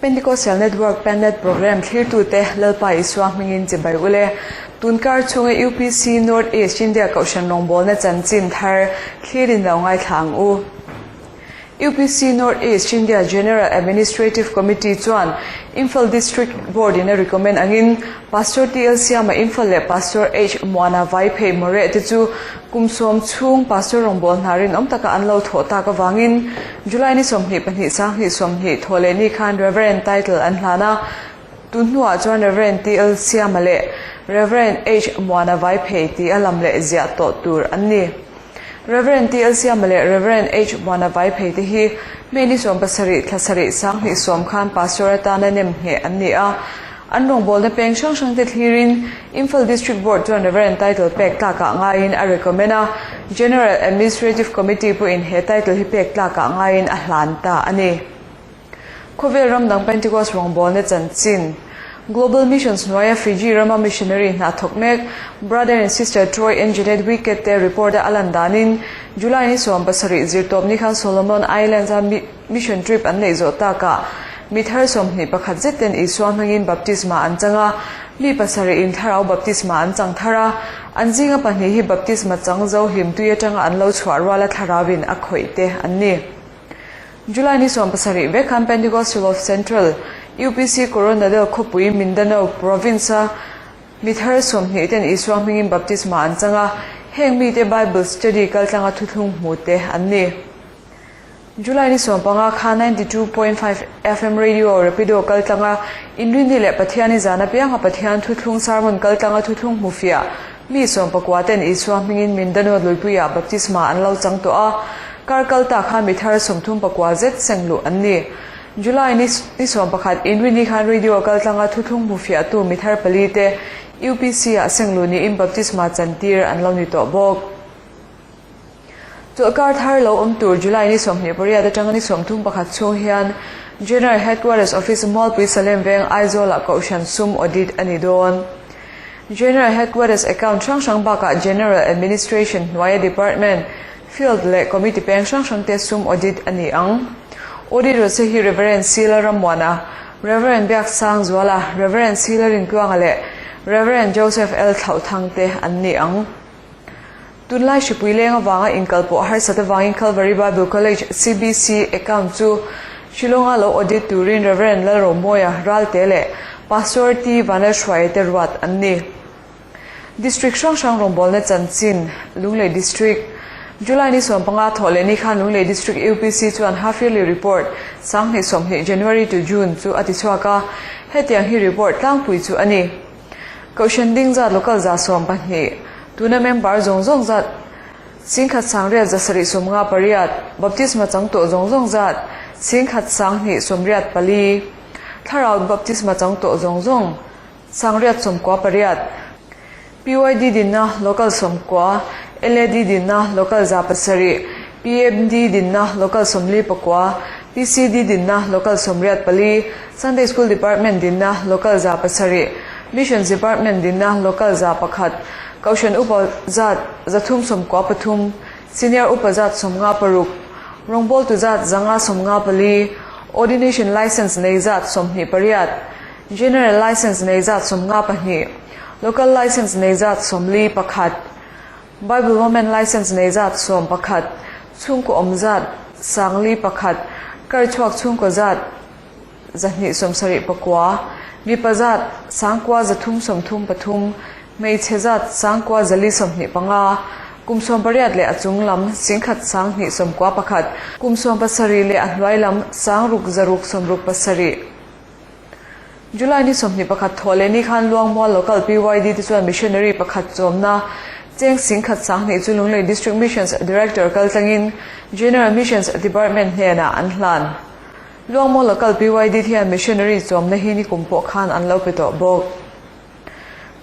Pentecostal Network Pennet Programme thlirtute Lalpa Isua hmingin chibai ule. Tunkar chhunga UPC North East India Kohhran rawngbawlna chanchin thar thlirin lo ngaithla ang u. UPC North East India General Administrative Committee chuan Imphal District Board in a recommend angin Pastor TL Siama Imphal leh Pastor H Muana Vaiphei Moreh te chu kum sawm chhung Pastor rawngbâwl hna rinawm taka an lo thawh tak avangin July ni 22 20 thawh leh ni khan Reverend title an hlan a, tun hnuah chuan Reverend TL Siama leh Reverend H Muana Vaiphei tih a lam leh ziah tawh tur an ni. Rev. TL Siama leh Rev. H. Muana Vaiphei te hi May ni 70 thla sarih 2010 khan Pastor atana nem ngheh an ni a. An rawngbawlna peng hrang hrang te thlirin Imphal District Board chuan Reverend title pek tlakah ngaiin a recommend a, General Administrative Committee pawhin he title hi pek tlakah ngaiin a hlan ta a ni. Khawvel ram dang Pentecost rawngbawlna chanchin, Global Missions hnuaia Fiji rama missionary hna thawk mek Brother and Sister Troy and Jeanette Wickett te report a lan danin July ni 17 zirtawp ni khan Solomon Islands a mission trip an neih zawh takah mi thar 21 zet ten Isua hmangin baptisma an chang a, mi pasarih in thlarau baptisma an chang thar a, an zinga pahnih hi baptisma chang zo hlim tui atanga an lo chhuah ruala thlarauin a khawih te an ni. July ni 17 vek khan Pentecostal of Central, UPC Coronadal khawpui Mindanao Province a mi thar 20 ten Isua hmingin baptisma an chang a, heng mite Bible study kaltlanga thuthlung hmu te an ni. July ni 15 khan 92.5 FM Radio Rapido kaltlanga Inrinni leh Pathiani zan apianga Pathian thuthlung sermon kaltlanga thuthlung hmu fiah mi 19 ten Isua hmingin Mindanao luipuiah baptisma an lo chang tawh a, Kar kal ta khan mi thar 34 zet seng luh an ni. July ni ni 11 Inrinni khan radio kaltlanga thuthlung hmu fiahtu mi thar pali te UPC ah seng luh niin baptisma chantir an lo ni tawh bawk. Chawlhkar thar lo awm tur July ni 28 atanga ni 31 chhung hian General Headquarters Office Mualpui Salem Veng Aizawl ah Kohhran sum audit a ni dawn. General Headquarters account hrang hrang bakah General Administration hnuaia Department, Field leh Committee peng hrang hrang te sum audit a ni ang. Audit rawh hi Rev. Sila Rammuana, Rev. Biaksang Zuala, Rev. Sila Rintluanga leh Rev. Joseph L. Thlauhthang te an ni ang. Tunlai hripui leng avanga inkalpawh harsat avangin Calvary Bible College, CBC, account chu Shillong-a lo audit turin Rev. Lalromoia Ralte leh Pastor T. Vanlalhruaia te ruat an ni. District hrang hrang rawngbawlna chanchin, Lunglei District, July ni 15 thawh leh ni khan Lunglei District UPC chuan half yearly report 2020 January to June chu a ti chhuak a, hetiang hi report tlangpui chu a ni. Kohhran ding zat local 12, tuna member zawng zawng zat 17,758, baptisma chang tawh zawng zawng zat 11,084, thlarau baptisma chang tawh zawng zawng 898, PYD dinna local 90, LAD dinna local 700, PMD dinna local 49, PCD dinna local 84, Sunday School Department dinna local 700, Missions Department dinna local 100, Kohhran upa zat 393, Senior upa zat 56, rawngbawltu zat 554, Ordination License nei zat 28, General License nei zat 52, Local License nei zat 41, Bible Women License nei zat 11, chhungkaw awm zat 401, kar chhuak chhungkaw zat 279, mipa zat 9333, hmeichhe zat 9425, kum 18 leh a chung lam 11,291, kum 17 leh a hnuai lam 6667. July ni 21 thawh leh ni khan Luangmual Local PYD te chuan missionary pakhat chawmna cheng 10,200 chu Lunglei District Missions Director kaltlangin General Missions Department hnenah an hlan. Luangmual Local PYD hian missionary chawmna hi ni kum pawh khan an lo pe tawh bawk.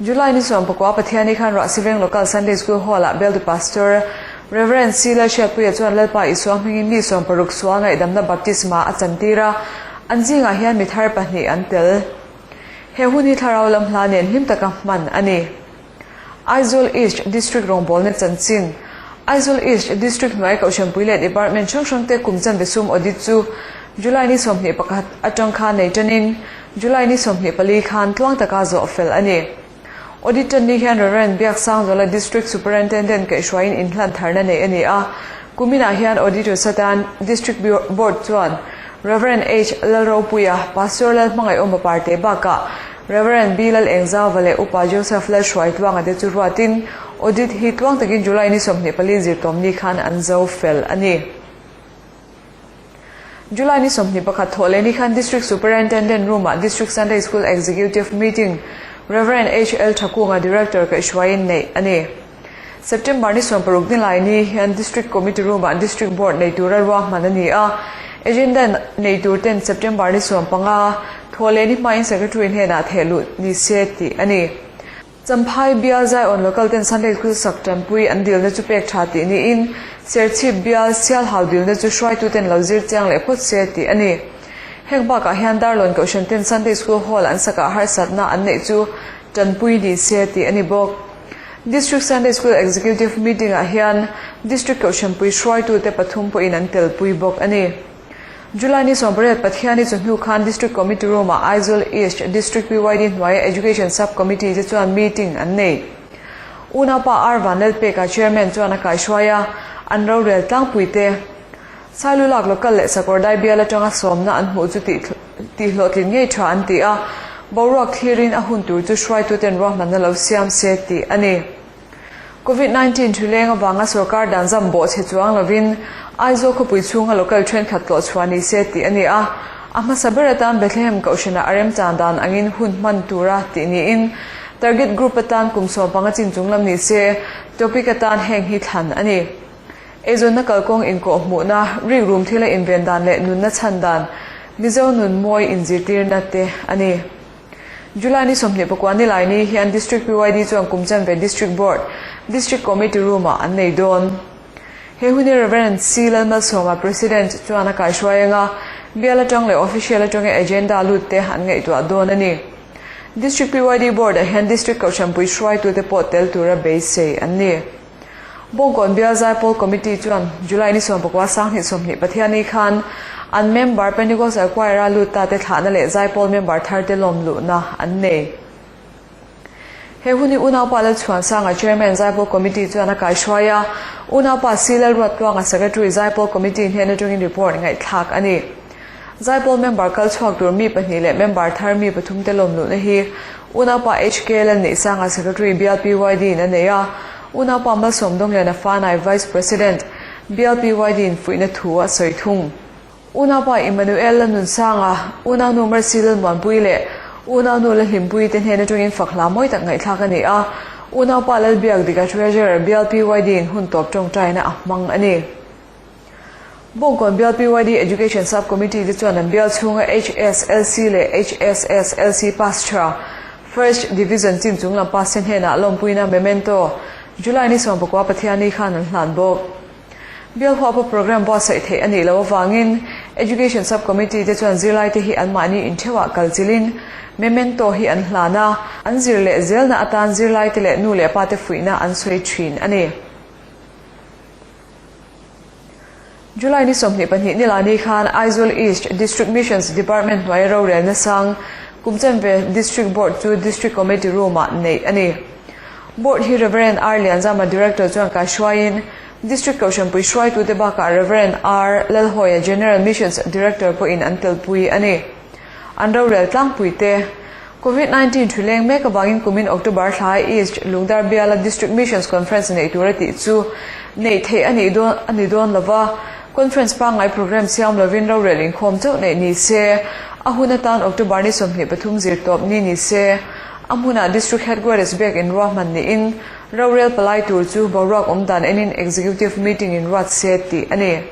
July ni 19 Pathiani khan Rahsiveng Local Sunday School Hall ah Bialtu Pastor Rev. C. Lalhriatpuia chuan Lalpa Isua hmingin mi 60 sual ngaihdamna baptisma a chantir a, an zingah hian mi thar pahnih an tel. He hun hi thlarau lam hla nen hlim taka hman a ni. Aizawl East District rawngbawlna chanchin, Aizawl East District hnuai Kohhranpui leh Department hrang hrangte kum chanve sum audit chu. July ni 21 atang khan nei tanin July ni 24 khan tluang taka zawh fel a ni. Audit tan ni hian Rev. Biaksangzuala District Superintendent kaihhruaiin inhlan tharna nei a ni a, kuminah hian Auditor satan District Board chuan Rev. H. Lalropuia, Pastor Lalhmangaihawma Parte bakah Rev. B. Lalengzauva leh Upa Joseph Lalhruaitluanga te chu ruatin Audit hi tluang takin July ni 24 zirtawm ni khan an zo fel a ni. July ni 21 thawh leh ni khan District Superintendent Room-ah District Sunday School Executive Meeting Rev. HL Thakunga Director kaihhruaiin neih a ni. September ni 60 ni lai ni hian District Committee Room-ah District Board nei tura ruahman a ni a, agenda nei tur ten September ni 15 thawh leh ni hmain Secretary hnenah thehluh ni se tih a ni. Champhai bial Zion Local ten Sunday School sak tanpui an dilna chu pek tha tih niin Serchhip bial Sialhau dilna chu hruaitu ten lo zir chiang leh phawt se tih a ni. Heng bakah hian Darlawn Kohhran ten Sunday School Hall an sakah harsatna an neih chu tanpui ni se tih a ni bawk. District Sunday School Executive Meeting ah hian District Kohhranpui hruaitute pathum pawhin an telpui bawk a ni. July ni 18 Pathiani chu hnu khan District Committee Room ah Aizawl East District PYD hnuaia Education Sub Committee te chuan meeting an nei. Unaupa R Vanlalpeka Chairman chuan a kaihruai a, an rorel tlangpui te Sailulak Local leh Sakawrdai bial atanga sawmna an hmuh chu tihhlawhtlin ngei tha an ti a, boruak thlirin a hun tur chu hruaituten ruahmanna lo siam se tih a ni. Covid 19 thuleng avanga sorkar dan zam bawh chhe chuang lovin Aizawl khawpui chhunga local thenkhat tlawh chhuah ni se tih a ni a, a hmasa ber atan Bethlehem Kohhranah a remchan dan angin hun hman tura tih niin target group atan kum 15 chin chung lam ni se topic atan heng hi thlan a ni. Eizawnna kalkawng inkawh hmuhna, rikrum thila inven dan leh nunna chhan dan, Mizo nun mawi inzirtirna te a ni. July ni 24 ni lai ni hian District PYD chuan kum chanve District Board, District Committee Room-ah an nei dawn. He hun hi Rev. C. Lalmalsawma, President, chuan a kaihruai anga bial atang leh official atanga agenda lut te an ngaihtuah dawn a ni. District PYD Board-ah hian District Kohhranpui hruaitute pawh tel tura beisei an ni. Bawngkawn Bial Zaipawl Committee chuan July ni 19 sanghnih 20 Pathianni khan an member Pentecostal Choir-a lut ta te thlahna leh Zaipawl member thar te lawm luhna an nei. He hun hi Unaupa Lalchhuansanga Chairman Zaipawl Committee chuan a kaihruai a, Unaupa C Lalruattluanga Secretary Zaipawl Committee hnen atangin report ngaihthlak a ni. Zaipawl member kal chhuak tur mi pahnih leh member thar mi pathum te lawm luhna hi Unaupa HK Lalneihsanga Secretary Bial PYD in a nei a, Unaupa Malsawm Dawngliana Fanai Vice President Bial PYD in fuihna thu a sawi thung. Unaupa Emmanuel Lanunsanga, Unaunu Mercy Lalmuanpui leh Unaunu Lahlimpui te hnen atangin fak hla mawi tak ngaihthlak a ni a, Unaupa Lalbiak Dika Treasurer Bial PYD in hun tawp tawngtaina a hmang a ni. Bawngkawn Bial PYD Education Sub Committee te chuan an bial chhunga HSLC leh HSSLC pass tha First Division chin chung lam pass te hnenah lawmpuina Memento July ni 19 Pathianni khan an hlan bawk. Bial huapa programme buatsaih theih a nih loh avangin Education Sub Committee te chuan zirlaite hi anmahni intheuhah kal chilin Memento hi an hlan a, an zir leh zelna atan zirlaite leh nu leh pate fuihna an sawi thin a ni. July ni 22 ni lani khan Aizawl East District Missions Department hnuaia rorelna sang Kumchenve District Board chu District Committee Room-ah neih a ni. Board hi Rev. R. Lianzama Director chuan kaihruaiin District Kohhranpui hruaitute bakah Rev. R. Lalhawia General Missions Director pawhin an telpui a ni. An rorel tlangpui te Covid 19 thu leng mek avangin kumin October thlai East Lungdar biala District Missions Conference neih tur a tih chu neih theih a nih dawn a ni dawn lova, Conference pangngai programme siam lovin rorel inkhawm chauh neih ni se, a hun atan October ni 23 zir tawp ni ni se, a hmunah District Headquarters biak in ruahman niin rorel palai tur chu boruak awm dan enin Executive Meeting in ruat se tih a ni.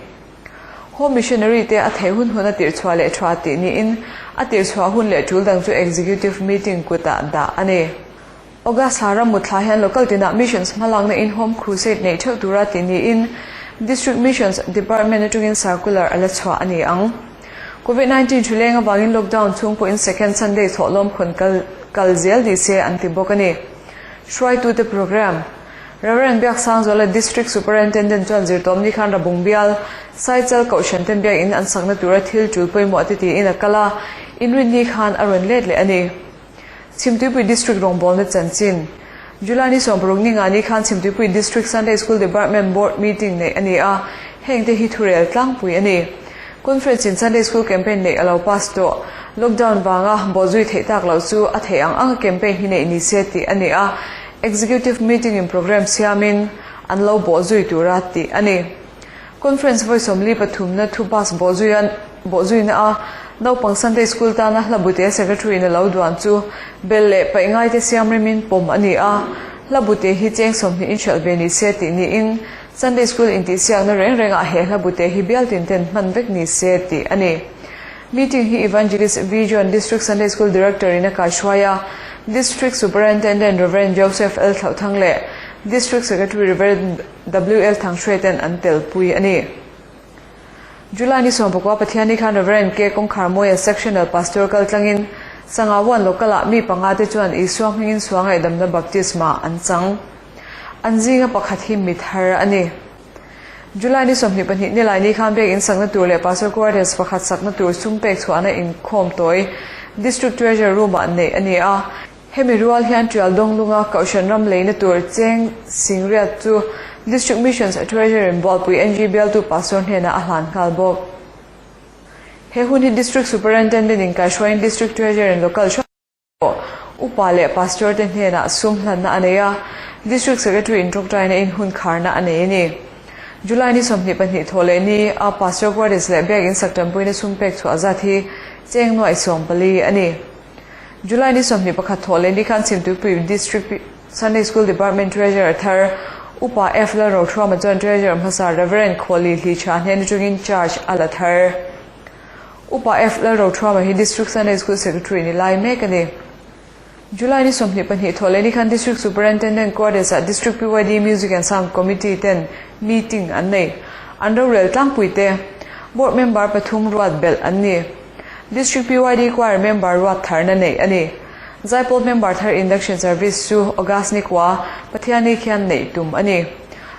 Home Missionary te a theih hun hun a tirhchhuah leh tha tih niin a tirhchhuah hun leh tul dang chu Executive Meeting kutah dah a ni. August thla ram mut thla hian local tinah Missions hmalakna in Home Crusade neih theuh tura tih niin District Missions Department atangin circular a la chhuah a ni ang. Covid 19 thu leng avangin lockdown chhung pawhin Second Sunday thawhlawm khawn kal kal zel ni se an ti bawk a ni. Hruaitute Programme. Rev. Biaksangzuala District Superintendent chuan zirtawmni khan Rabung bial, Saichal Kohhran ten biakinn an sakna tura thil tul pawimawh te tiin a kal a, inrinni khan a rawn let leh a ni. Chhimtuipui District rawngbawlna chanchin. July ni 60 ni nga ni khan Chhimtuipui District Sunday School Department Board meeting neih a ni a, hengte hi thurel tlangpui a ni. Conference in Sunday School campaign neih a lo pass tawh. Lockdown vanga bawhzui theih tak loh chu a theih ang anga campaign hi neih ni se tih a ni a, Executive meeting in programme siamin an lo bawhzui tura tih a ni. Conference vawi 43 na thu pass bawhzuia bawhzuina a naupang Sunday School tana hla bute Secretary in a lo duan chu bel leh paih ngaite siam remin pawm a ni a, hla bute hi cheng 20 in hralh ve ni se tih niin Sunday School intihsiakna reng rengah he hla bute hi bial tin ten hman vek ni se tih a ni. Meeting hi Evangelist V. John District Sunday School Director in a kaihruai a, District Superintendent Rev. Joseph L. Thlauhthang leh District Secretary Rev. WL Thanghruai ten an telpui a ni. July ni 19 Pathianni khan Rev. K. Kawngkharmawia Sectional Pastor kaltlangin Sangawan Local ah mi panga te chuan Isua hmingin sual ngaihdamna baptisma an chang. An zinga pakhat hi mi thar a ni. July ni 22 nilai ni khan biak in sakna tur leh Pastor Quarters pakhat sakna tur sum pek chhuahna inkhawm tawi District Treasurer Room ah neih a ni a. Hemi rual hian Tial Dawnglunga Kohhran ram leina tur cheng Singriat chu District Missions Treasurer in Bualpui NG bialtu Pastor hnenah a hlan nghal bawk. He hun hi District Superintendent in kaihruaiin District Treasurer in Local hrang Upa leh Pastor te hnenah sum hlanna a nei a, District Secretary in tawngtaina in hun kharna a nei a ni. July ni 22 thawh leh ni a Pastor Quarters leh Biak in sak tanpuina sum pek chhuah zat hi cheng nuaih 14 a ni. July ni 21 thawh leh ni khan Chhimtuipui District Sunday School Department Treasurer thar Upa F Lalrothuama chuan Treasurer hmasa Rev. Khawli Hlichha hnen atangin charge a la thar. Upa F. Lalrothuama hi District Sunday School Secretary ni lai mek a ni. July ni 22 thawh leh ni khan District Superintendent Quarters ah District PYD Music and Sound Committee ten meeting an nei. An rorel tlangpui te Board member pathum ruat belh an ni. District PYD Choir member ruat tharna neih a ni. Zaipawl member thar induction service chu August ni kua Pathianni khian neih tum a ni.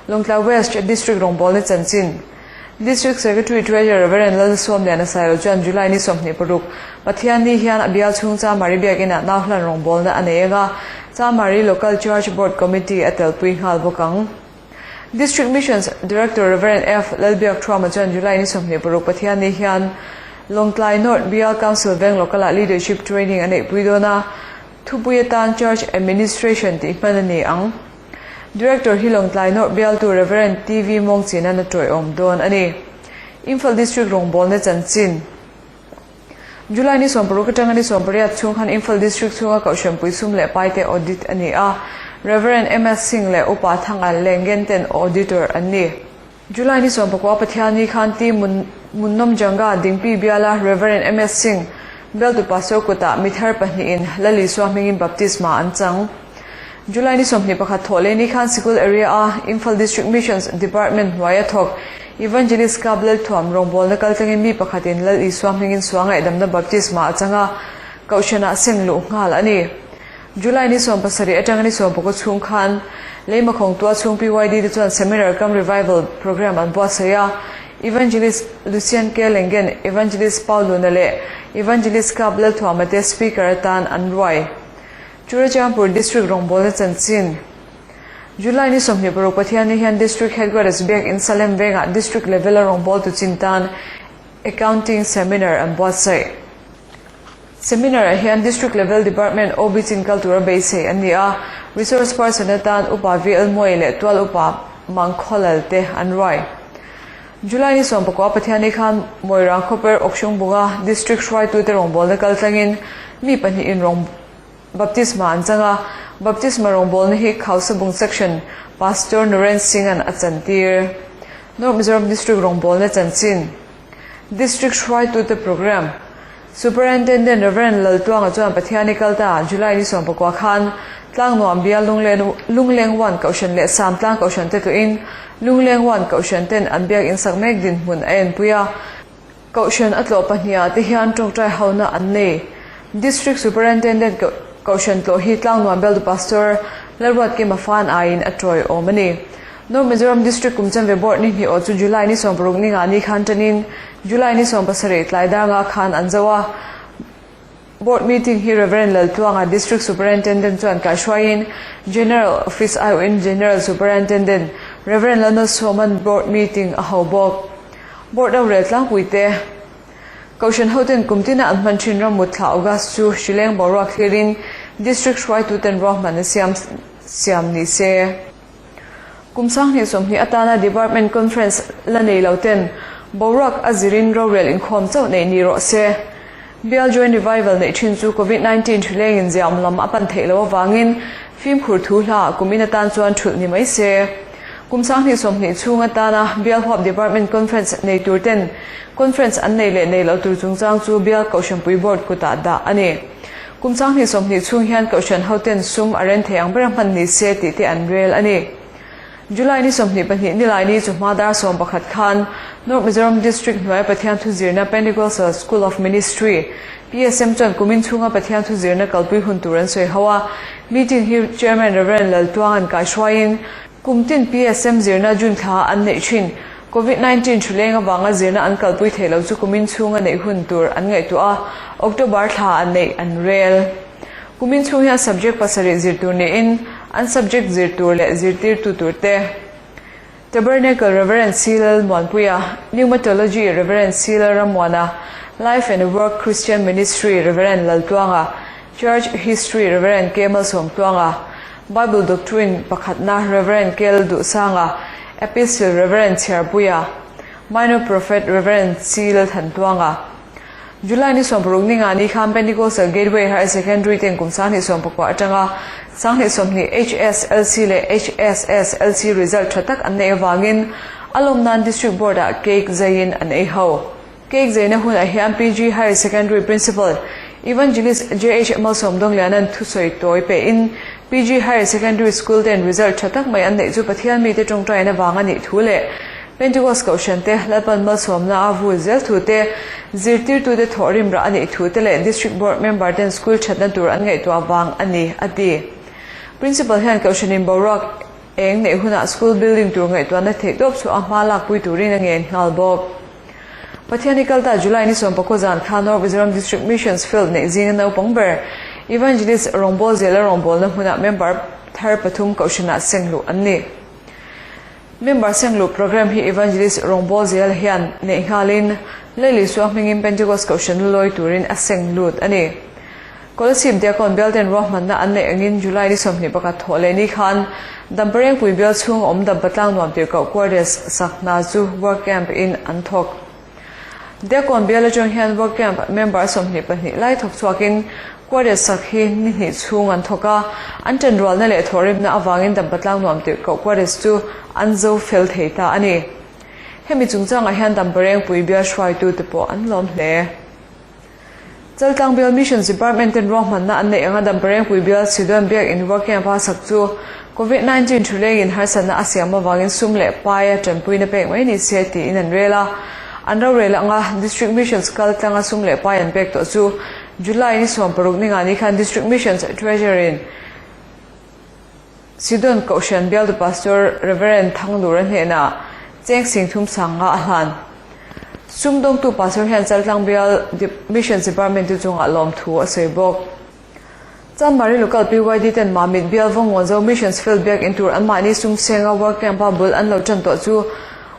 Lawngtlai West District rawngbawlna chanchin. District Secretary Treasurer Rev. Lalsuamliana Sailo chuan July ni 26 Pathianni hian a bial chhung Chamari biakinah nau hlan rawngbawlna a nei anga Chamari Local Church Board Committee a telpui nghal bawk ang. District Missions Director Rev. F. Lalbiak Thuama chuan July ni 26 Pathianni hian Lawngtlai North Bial Council Veng Local-ah Leadership Training a neihpui dawn a, thupui atan Church Administration tih hman a ni ang. Director hi Lawngtlai North bialtu Rev. TV Mawngchinan a tawiawm dawn a ni. Imphal District rawngbawlna chanchin. July ni 60 atanga ni 18 chhung khan Imphal District chhunga Kohhranpui sum leh paite audit a ni a, Rev. MS Singh leh Upa Thanga Lengen ten auditor an ni. July ni 19 Pathianni khan T Munnawm Janga Dingpi biala Rev. MS Singh bialtu Pastor kutah mi thar pahnihin Lal Isua hmingin baptisma an chang. July ni 21 thawh leh ni khan Sikul area a Imphal District Missions Department hnuaia thawk Evangelist Kap Lalthuam rawngbawlna kaltlangin mi pakhatin Lal Isua hmingin sual ngaihdamna baptisma a chang a, Kohhranah seng luh nghal a ni. July ni 17 atanga ni 19 chhung khan Leimakhawng tua chhung PYD te chuan Seminar cum Revival Programme an buatsaih a, Evangelist Lucian K. Lengen, Evangelist Paul Luna leh Evangelist Kap Lalthuama te Speaker atan an ruai. Churachandpur District rawngbawlna chanchin. July ni 26 Pathianni hian District Headquarters Biak In Salem vengah District Level a rawngbawltu chin tan Accounting Seminar an buatsaih. Seminar ah hian District Level Department OB chin kal tura beisei an ni a, Resource Person atan Upa VL Muai leh Tual Upa Mangkhawlal te an ruai. July ni 19 Pathianni khan Moirang khawper Awkshungbunga District hruaitute rawngbawlna kaltlangin mi pahnihin rawng baptisma an chang a, baptisma rawngbawlna hi Khausabung Section Pastor Nuren Singh-a'n a chantir. North Mizoram District rawngbawlna chanchin. District hruaitute Programme. Superintendent Rev. Laltuanga chuan Pathianni kalta July ni 19 khan Tlangnuam bial Lungleng One Kohhran leh Samtlang Kohhran te tluin Lungleng One Kohhran ten an biak in sak mek dinhmun a enpui a. Kohhran a tlawh pahniha te hian tawngtai hona an nei. District Superintendent Kohhran tlawh hi Tlangnuam bialtu Pastor Lalruatkima fan aiin a tawiawm a ni. North Mizoram District kum chanve Board ni hnih aw chu July ni 60 ni nga ni khan tanin July ni 17 tlai dar nga khan an zo a. Board meeting hi Rev. Laltluanga District Superintendent chuan kaihhruaiin General Office aiawhin General Superintendent Rev. Lalmalsawma'n Board meeting a ho bawk. Board rorel tlangpuite Kohhran hoten kum tina an hman thin ram mut thla August chu hrileng boruak thlirin District hruaituten ruahmanna siam siam ni se. Kum 2020 atana Department Conference la nei lo ten boruak a zirin rorel inkhawm chauh neih ni rawh se. Bial Joint Revival neih thin chu Covid 19 hrileng in ziaawm lam a pan theih loh avangin fimkhur thu hla kum in atan chuan thulh ni mai se. Kum 2020 chhung atana Bial Huap Department Conference nei tur ten Conference an nei leh nei loh tur chungchang chu Bial Kohhranpui Board kutah dah a ni. Kum 2020 chhung hian Kohhran hoten sum a ren thei ang ber a hman ni se tih te an rel a ni. July ni 22 nilai ni chu hma dar 11 khan North Mizoram District hnuaia Pathian thu zirna Pentecostal School of Ministry, PSM, chuan kumin chhunga Pathian thu zirna kalpui hun tur an sawi ho a. Meeting hi Chairman Rev. Laltuanga'n kaihruaiin kum tin PSM zirna June thla an neih thin. Covid 19 thuleng avanga zirna an kalpui theih loh chu kumin chhunga neih hun tur an ngaihtuah a, October thla an neih an rel. Kumin chhung hian subject pasarih zir tur niin an subject zir tur leh zirtirtu tur te Tabernacle Rev. C. Lalmuanpuia, Pneumatology Rev. C. Lalrammuana, Life and Work Christian Ministry Rev. Laltluanga, Church History Rev. K. Malsawmtluanga, Bible Doctrine pakhatna Rev. K. Lalduhsanga, Epistle Rev. Chhiarpuia, Minor Prophet Rev. C. Lalthantluanga. July ni 60 ni nga ni khan Pentecostal Gateway Higher Secondary ten kum 2019 atanga 2020 HSLC leh HSSLC result tha tak an nei avangin a lawm nan District Board ah cake zaiin an ei ho. Cake zaina hunah hian PG Higher Secondary Principal Evangelist JH Malsawmdawngliana'n thusawi tawi pehin PG Higher Secondary School ten result tha tak mai an neih chu Pathian mite tawngtaina vang a nih thu leh Pentecost Kohhran te, Lalpan malsawmna a vul zel thu te, zirtirtute thawh rim rah a nih thu te leh District Board member ten school thatna tur an ngaihtuah vang a ni, a ti. Principal hian Kohhranin boruak eng neih hunah school building tur ngaihtuahna theihtawp chu a hma lakpui turin a ngen nghal bawk. Pathian i kalta July ni 19 zan khan North Mizoram District Missions Field neih zinga naupang ber Evangelist rawngbâwl zela rawngbâwlna hmunah member thar pathum Kohhranah sengluh an ni. Member sengluh programme hi Evangelist rawngbâwl zel hian neih nghalin Lei-Lisua hmingin Pentecost Kohhran lu lawi turin a seng lut a ni. Kolasib Diakon bialten ruahmanna an neih angin July ni 21 thawh leh ni khan Damparengpui bial chhung awm Dampa tlang nuam tirhkoh quarters sak hna chu work camp in an thawk. Diakon bial atang hian work camp member 22 lai thawk chhuakin quarters sak hi ni hnih chhung an thawk a, an ṭanrualna leh thawhrimna avangin Dampa tlang nuam tirhkoh quarters chu an zo fel thei ta a ni. Hemi chungchangah hian Damparengpui bial hruaitute pawh an lawm hle. Chaltlang Bial Missions Department ten ruahmanna an neih anga Damparengpui Bial Sidon Biak In Work Camp a sak chu Covid 19 thulengin harsatna a siam avangin sum leh paia tanpuina pek mai ni se tiin an rel a. An rorel anga District Missions kal tlanga sum leh pai an pek tawh chu July ni 60 ni nga ni khan District Missions Treasury in Sidon Kohhran Bialtu Pastor Rev. Thanglura hnenah cheng sing thum sang nga a hlan. Sumdawngtu Pastor hian Chaltlang Bial Missions Department te chungah lawmthu a sawi bawk. Chanmari Local PYD ten Mamit Bial Vawngawnzo Missions Field Biakinn tur anmahni sum senga Work Camp a bul an lo tan tawh chu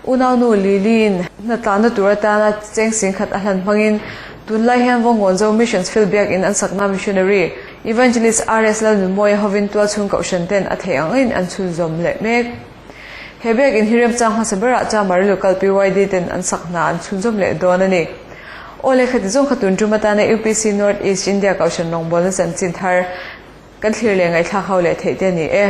Unaunu Liliin hnatlanna tur atana cheng sing khat a hlan hmangin tunlai hian Vawngawnzo Missions Field Biakinn an sakna Missionary Evangelist RS Lalnunmawia hovin tualchhung kohhran ten a theih angin an chhunzawm leh mek. He biakinn hi remchang hmasa berah Chamari Local PYD ten an sak hna an chhunzawm leh dawn a ni. Aw lehkha ti zawng kha tun tum atana UPC North East India kohhran rawngbawlna chanchin thar kan thlir leh ngaihthlak ho leh theih te a ni e.